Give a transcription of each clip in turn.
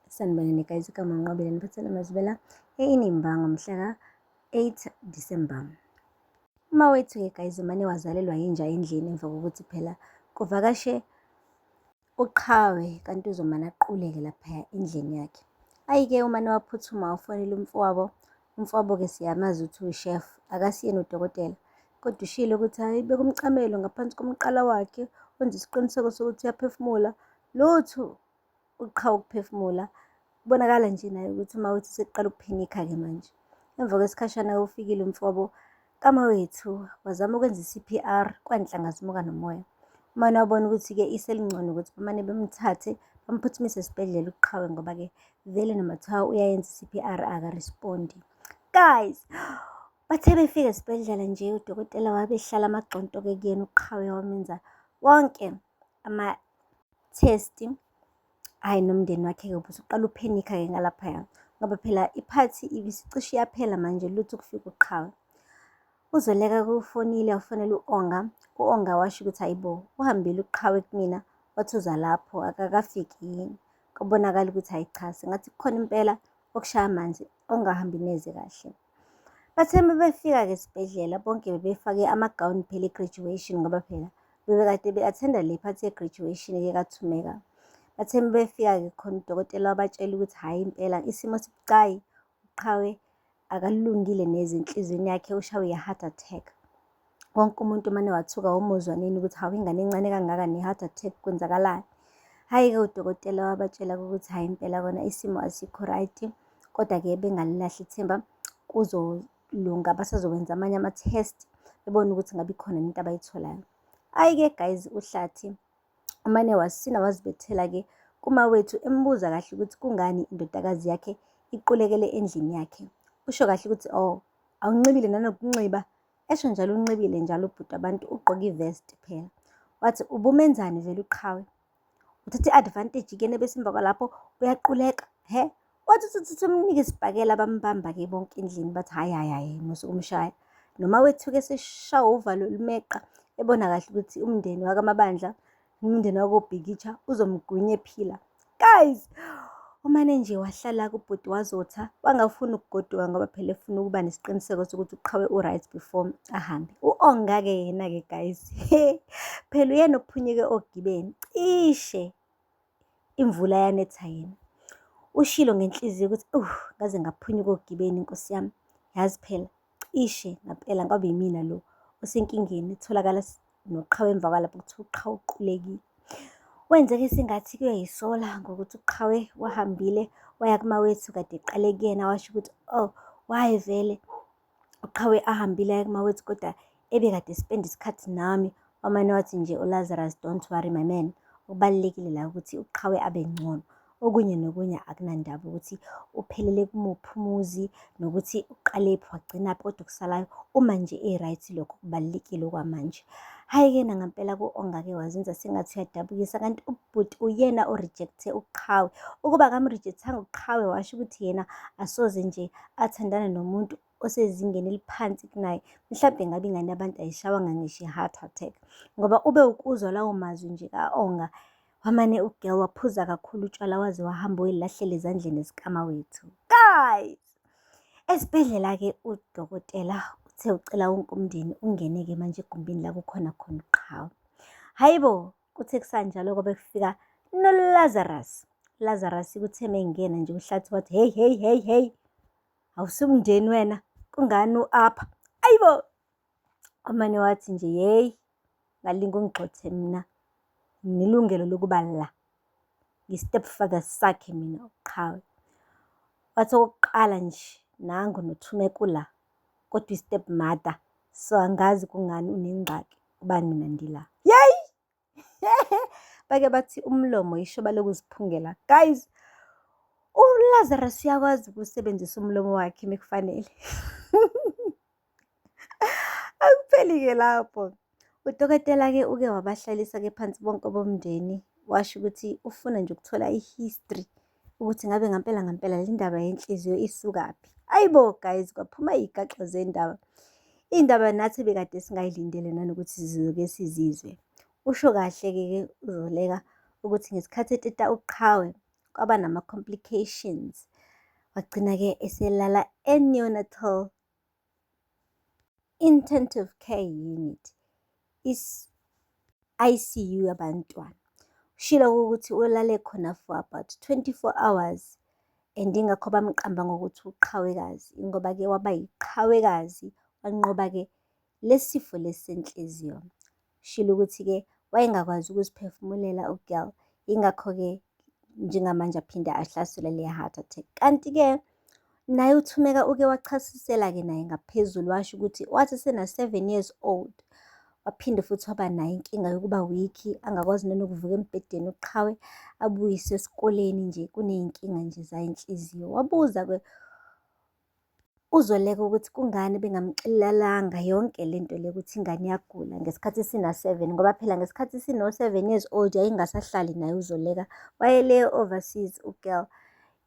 Sanibonani guys, igama uNqobile niphathele amazwibela e-Inimba ngomhla ka-8 Disemba. Umawethu-ke guys umane wazalelwa yinja endlini emva kokuthi phela kuvakashe uQhawe kanti uzomane aquleke laphaya endlini yakhe. Ayi-ke umane waphuthuma wafonela umfowabo, umfowabo-ke siyamazi ukuthi uwu-chef, akasiyena udokotela. Kodwa ushilo ukuthi hhayi bekumcamelo ngaphansi komqala wakhe, wenza isiqiniseko sokuthi uyaphefumula. Lutho uqhawe ukuphefumula. Kubonakala nje naye ukuthi uMawethu useqala ukuphenikha-ke manje. Emva kwesikhashana ufikile umfowabo kaMawethu wazama ukwenza i-C_P_R kwanhlanga zimuka nomoya. Umane wabona ukuthi-ke iselingcono ukuthi bamane bemthathe bamphuthumise esibhedlela uqhawe ngoba-ke vele noma kuthiwa uyayenza i-C_P_R akarespondi. Guys, bathe befika esibhedlela nje udokotela wabe ehlala amagxonto-ke kuyena uqhawe wamenza wonke ama-test. Hhayi nomndeni wakhe-ke ubusuqala uphenikha-ke ngalaphaya ngoba phela iphathi ibisicishe iyaphela manje lutho ukufika uqhawe. Uzoleka kufonile wafonela u-Onga, u-Onga washo ukuthi hhayi bo uhambile uqhawe kumina wathi uza lapho akakafiki yini. Kwabonakala ukuthi hhayi cha sengathi kukhona impela okushaya amanzi ongahambi neze kahle. Bathe uma befika-ke esibhedlela bonke bebefake amagawuni phela e-graduation ngoba phela bebekade be-athenda le phathi ye-graduation-ke kaThumeka. Bathe uma befika-ke khona udokotela wabatshela ukuthi hhayi impela isimo sibucayi, uQhawe akalungile neze enhliziyweni yakhe ushawe i-heart attack. Wonke umuntu umane wathuka umuzwa nini ukuthi hawu ingane encane kangaka ne-heart attack kwenzakalani. Hhayi-ke udokotela wabatshela ukuthi hhayi impela kona isimo asikho right, kodwa-ke bengalilahli ithemba kuzolunga basazokwenza amanye ama-test bebone ukuthi ngabe ikhona into abayitholayo. Hhayi-ke guys uHlathi umane wasina wazibethela-ke kumawethu embuza kahle ukuthi kungani indodakazi yakhe iqulekele endlini yakhe. Usho kahle ukuthi oh awunxibile nanokunxiba Esho njalo unxibile njalo ubhuti wabantu ugqoke i-vest phela. Wathi ubumenzani vele uqhawe? Uthatha i-advantage kuyena bese emva kwalapho uyaquleka, he? Wathi uthi uthi umnike isibhakela bambamba-ke bonke endlini bathi hhayi hhayi hhayi musa ukumshaya. Noma wethuke eseshawa uvalo lumeqa ebona kahle ukuthi umndeni wakaMabandla umndeni wakoBhikitsha uzomgwinya ephila. Guys, umane nje wahlala kubhuti wazotha wangafuni ukugoduka ngoba phela efuna ukuba nesiqiniseko sokuthi uqhawe u-right before ahambe. U-Onga-ke yena-ke guys, phela uyena ophunyuke ogibeni cishe imvula yanetha yena. Ushilo ngenhliziyo ukuthi ngaze ngaphunyuka ogibeni nkosi yami, yazi phela cishe ngampela ngabe yimina lo osenkingeni etholakala noqhawe emva kwalapho kuthiwa uqhawe uqulekile. Wenzeke sengathi kuyayisola ngokuthi uqhawe wahambile waya kumawethu kade eqale kuyena washo ukuthi oh why vele uqhawe ahambile aya kumawethu kodwa ebekade spend isikhathi nami. Wamane wathi nje uLazarus don't worry my man, okubalulekile la ukuthi uqhawe abe ngcono. Okunye nokunye akunandaba ukuthi uphelele kumuphi umuzi nokuthi uqalephi wagcinaphi kodwa okusalayo uma nje e-right lokho kubalulekile okwamanje. Hhayi-ke nangampela ku-Onga-ke wazenza sengathi uyadabukisa kanti ubhuti uyena o-reject-e uQhawe. Ukuba akamreject-anga uQhawe washo ukuthi yena asoze nje athandane nomuntu osezingeni eliphansi kunaye. Mhlampe ngabe ingane yabantu ayishawanga ngisho i-heart attack ngoba ube ukuzwa lawo mazwi nje ka-Onga wamane ugirl waphuza kakhulu utshwala waze wahamba wayilahlela ezandleni zikaMawethu. Guys! Esibhedlela-ke udokotela uthe ucela wonke umndeni ungene-ke manje egumbini la kukhona khona uqhawe. Hhayi bo, kuthe kusanjalo kwabe kufika noLazarus. Lazarus kuthe mengena nje uHlathi wathi hey hey hey hey, awusumndeni wena, kungani u-apha? Ayi bo! Wamane wathi nje yeyi, ngalinge ungigxothe mina, nginelungelo lokuba la. Ngi-step father sakhe mina uqhawe. Wathi okokuqala nje nangu noThumeka ula kodwa uyi-step mother so angazi kungani unengxaki kuba mina ndila. Yeyi! Bake bathi umlomo yishoba lokuziphungela. Guys, uLazarus uyakwazi ukusebenzisa umlomo wakhe mekufanele. Akupheli-ke lapho. Udokotela-ke uke wabahlalisa-ke phansi bonke bomndeni, washo ukuthi ufuna nje ukuthola i-history ukuthi ngabe ngampela ngampela le ndaba yenhliziyo isukaphi. Ayi bo guys, kwaphuma iy'gaxa zendaba. Iy'ndaba nathi ebekade singayilindele nanokuthi sizoke sizizwe. Usho kahle-ke ke uZoleka ukuthi ngesikhathi eteta uQhawe, Kwaba nama-complications. Wagcina-ke eselala e-neonatal intensive care unit, ICU yabantwana. Ushilo ukuthi ulale khona for about 24 hours and ingakho bamqamba ngokuthi uqhawekazi, ingoba-ke waba yiqhawekazi, wanqoba-ke lesi sifo lesi senhliziyo. Ushilo ukuthi-ke wayengakwazi ukuziphefumulela u-girl, yingakho-ke njengamanje aphinde ahlaselwe le heart attack. Kanti-ke naye uThumeka uke wachasisela-ke naye ngaphezulu washo ukuthi wathi esena-7 years old waphinde futhi waba nayo inkinga yokuba weak, angakwazi nanokuvuka embhedeni uqhawe abuyiswe esikoleni nje kuney'nkinga nje zayo inhliziyo. Wabuza-ke uZoleka ukuthi kungani bengamxelelanga yonke lento le ukuthi ingane iyagula ngesikhathi sina-7, ngoba phela ngesikhathi sino-7 years old yayingasahlali naye uZoleka, wayele overseas u-girl,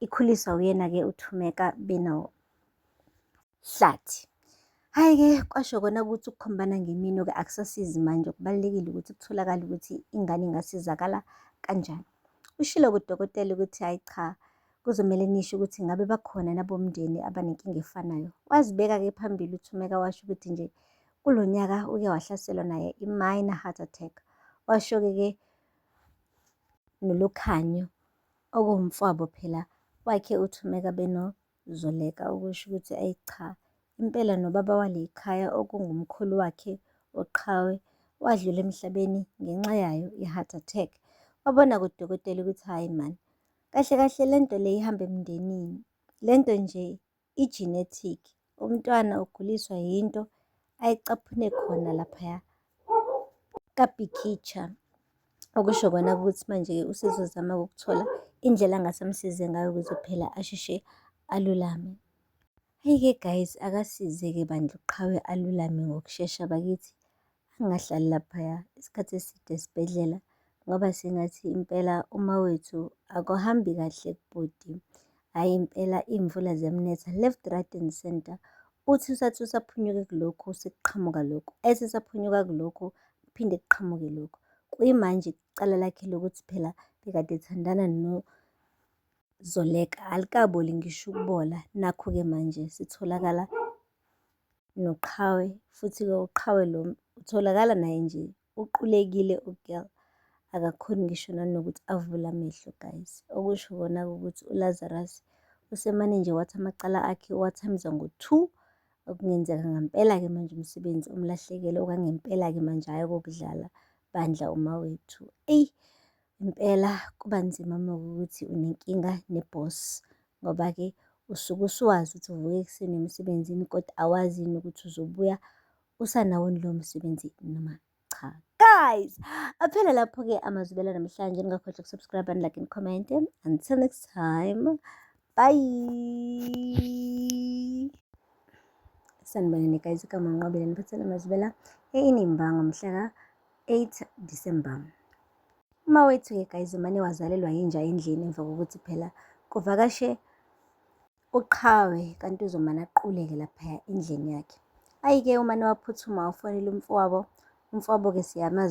ikhuliswa uyena-ke uThumeka benoHlathi. Hhayi-ke kwasho kona ukuthi ukukhombana ngeminwe-ke akusasizi manje, kubalulekile ukuthi kutholakale ukuthi ingane ingasizakala kanjani. Ushilo kudokotela ukuthi hhayi cha, kuzomele nisho ukuthi ngabe bakhona nabomndeni abanenkinga efanayo. Wazibeka-ke phambili uThumeka washo ukuthi nje kulo nyaka uke wahlaselwa naye i-minor heart attack. Washo-ke ke noLukhanyo okuwumfowabo phela wakhe uThumeka benoZoleka ukusho ukuthi ayi cha, impela nobaba wale khaya okungumkhulu wakhe oqhawe wadlula emhlabeni ngenxa yayo i-heart attack. Wabona kudokotela ukuthi hhayi man, kahle kahle lento le ihamba emndenini, lento nje i-genetic, umntwana uguliswa yinto ayicaphune khona laphaya kaBhikicha. Okusho kona ukuthi manje-ke usezozama ukuthola indlela angase amsize ngayo ukuze phela asheshe alulame. Hhayi-ke guys, akasize-ke bandla uqhawe alulame ngokushesha bakithi, angahlali laphaya isikhathi eside esibhedlela ngoba sengathi impela umawethu akuhambi kahle kubhuti. Hhayi impela iy'mvula ziyamnetha left, right and centre. Uthi usathi usaphunyuke kulokhu sekuqhamuka lokhu, ethi esaphunyuka kulokhu kuphinde kuqhamuke lokhu. Kuyimanje icala lakhe lokuthi phela bekade ethandana noZoleka alikaboli ngisho ukubola. Nakhu-ke manje sitholakala noqhawe futhi-ke uqhawe lo utholakala naye nje uqulekile u-girl, akakhoni ngisho nanokuthi avule amehlo guys. Okusho kona-ke ukuthi uLazarus usemane nje wathi amacala akhe uwa-times-a ngo-2, okungenzeka ngampela-ke manje umsebenzi umlahlekele okwangempela-ke manje hhayi okokudlala bandla umawethu. Eyi impela kuba nzima uma kuwukuthi unenkinga ne-boss ngoba-ke usuke usuwazi ukuthi uvuka ekuseni emsebenzini kodwa awazi yini ukuthi uzobuya usanawo lowo msebenzi noma cha. Guys, aphela lapho-ke amazwibela namhlanje. Ningakhohlwa uku-subscribe and like and comment. Until next time, bye. Sanibonani guys, igama Nqobile niphathele amazwibela e-Inimba ngomhla ka-8 December. Umawethu-ke guys umane wazalelwa yinja endlini emva kokuthi phela kuvakashe uqhawe kanti uzomane aquleke laphaya endlini yakhe. Hhayi-ke umane waphuthuma wafonela umfowabo, umfowabo-ke siyamazi.